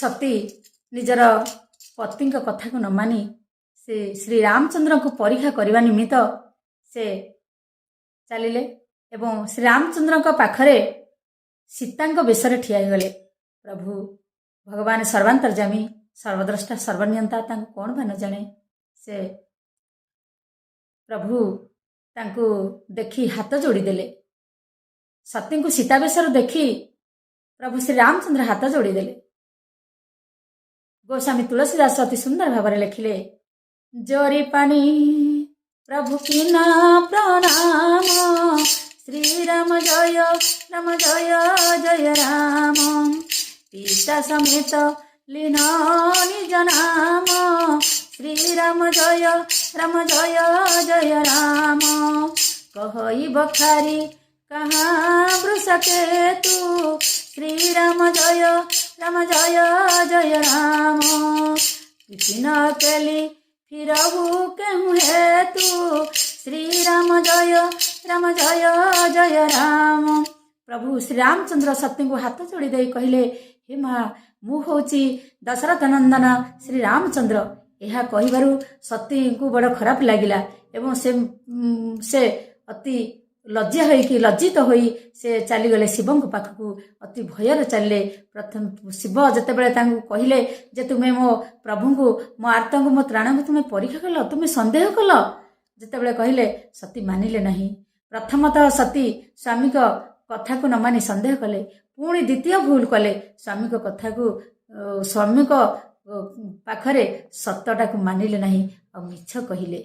ସତୀ ନିଜର ପତିଙ୍କ କଥାକୁ ନ ମାନି ସେ ଶ୍ରୀରାମଚନ୍ଦ୍ରଙ୍କୁ ପରୀକ୍ଷା କରିବା ନିମିତ୍ତ ସେ ଚାଲିଲେ ଏବଂ ଶ୍ରୀରାମଚନ୍ଦ୍ରଙ୍କ ପାଖରେ ସୀତାଙ୍କ ବେଶରେ ଠିଆ ହୋଇଗଲେ। ପ୍ରଭୁ ଭଗବାନ ସର୍ବାନ୍ତର୍ଯ୍ୟାମୀ, ସର୍ବଦ୍ରଷ୍ଟା, ସର୍ବନିୟନ୍ତା, ତାଙ୍କୁ କ'ଣ ବା ନ ଜାଣେ? ସେ ପ୍ରଭୁ ତାଙ୍କୁ ଦେଖି ହାତ ଯୋଡ଼ିଦେଲେ। ସତୀଙ୍କୁ ସୀତା ବେଶରେ ଦେଖି ପ୍ରଭୁ ଶ୍ରୀରାମଚନ୍ଦ୍ର ହାତ ଯୋଡ଼ିଦେଲେ। ଗୋସ୍ୱାମୀ ତୁଳସୀ ଦାସ ଅତି ସୁନ୍ଦର ଭାବରେ ଲେଖିଲେ, ଯୋରି ପାଣି ପ୍ରଭୁ କିନା ପ୍ରଣାମ, ଶ୍ରୀରାମ ଜୟ ରାମ ଜୟ ଜୟ ରାମ। ପିତା ସମେତ ଲୀନ ନିଜ ନାମ, ଶ୍ରୀରାମ ଜୟ ରାମ ଜୟ ଜୟ ରାମ। କହଇ ବଖାରି କହା ବୃଷକେତୁ, ଶ୍ରୀରାମ ଜୟ ରାମ ଜୟ ଜୟ ରାମ। ବିପିନ କେଲି ଫିରହୁ କେହୁ ହେତୁ, ଶ୍ରୀରାମ ଜୟ ରାମ ଜୟ ଜୟ ରାମ। ପ୍ରଭୁ ଶ୍ରୀରାମଚନ୍ଦ୍ର ସତୀଙ୍କୁ ହାତ ଯୋଡ଼ି ଦେଇ କହିଲେ, ହେ ମା, ମୁଁ ହେଉଛି ଦଶରଥ ନନ୍ଦନ ଶ୍ରୀରାମଚନ୍ଦ୍ର। ଏହା କହିବାରୁ ସତୀଙ୍କୁ ବଡ଼ ଖରାପ ଲାଗିଲା ଏବଂ ସେ ଅତି ଲଜ୍ଜା ହୋଇକି, ଲଜ୍ଜିତ ହୋଇ ସେ ଚାଲିଗଲେ ଶିବଙ୍କ ପାଖକୁ। ଅତି ଭୟରେ ଚାଲିଲେ। ପ୍ରଥମ ଶିବ ଯେତେବେଳେ ତାଙ୍କୁ କହିଲେ ଯେ ତୁମେ ମୋ ପ୍ରଭୁଙ୍କୁ, ମୋ ଆର୍ତ୍ତଙ୍କୁ, ମୋ ତ୍ରାଣଙ୍କୁ ତୁମେ ପରୀକ୍ଷା କଲ, ତୁମେ ସନ୍ଦେହ କଲ, ଯେତେବେଳେ କହିଲେ, ସତୀ ମାନିଲେ ନାହିଁ। ପ୍ରଥମତଃ ସତୀ ସ୍ୱାମୀଙ୍କ କଥାକୁ ନ ମାନି ସନ୍ଦେହ କଲେ। ପୁଣି ଦ୍ୱିତୀୟ ଭୁଲ କଲେ, ସ୍ୱାମୀଙ୍କ କଥାକୁ, ସ୍ୱାମୀଙ୍କ ପାଖରେ ସତଟାକୁ ମାନିଲେ ନାହିଁ ଆଉ ମିଛ କହିଲେ।